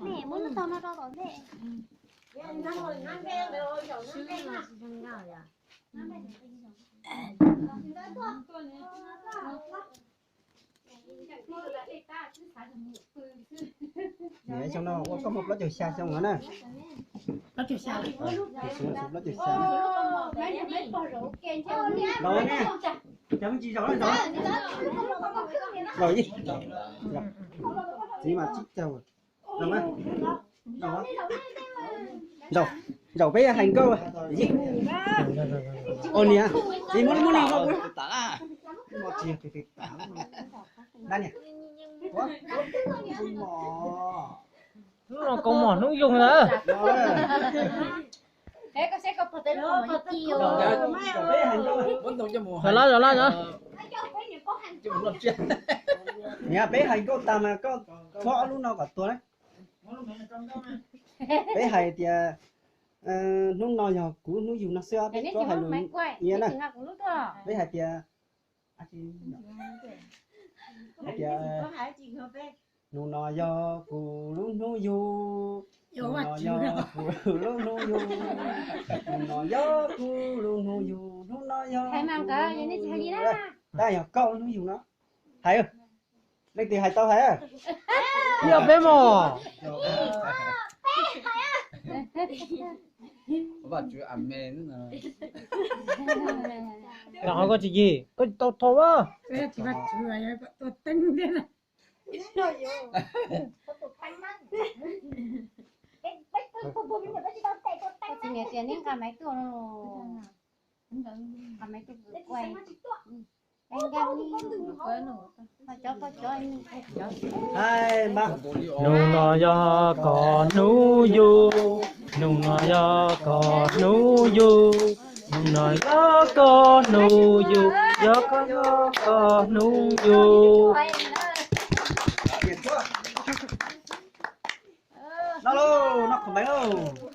Nej muab lub taub no rau tom ntej. Xyoo no ua koj muaj plaub caug xya xyoo no na. Plaub caug xya. Plaub caug xya. Los ne, cov tsis zaum, zaum, zaum, txiv mas tsib caug. Zaum, zaum peb hais nkauj. Ua niam, txiv muab lub muab no koj. Hnub no koob mom hnub yoog ntag. Zaum lawm, zaum lawm, zaum. Niam, peb hais nkauj tas mas koj txhob ob lub no kom tuag na. Peb hais tias hnub no yog kuv hnub yug no xwb, peb txhob hais lus iab na. Peb hais tias, hais tias, hnub no yog kuv lub hnub yug, hnub no yog kuv lub hnub yug, hnub no yog kuv lub hnub yug, hnub no yog, tab yog koj lub hnub yug no. Hais, leej twg hais tau hais. Yog peb mog. Koj tsis yig, koj tsis tau thov a. Txiv niam tias neb nqa maiv tuaj, nqa maiv tuaj kuv kuaj. Hnub no yog koj hnub yug, hnub no yog koj hnub yug, hnub no yog koj hnub yug, yog koj, yog koj hnub yug. No lauj, no qhov maiv lauj.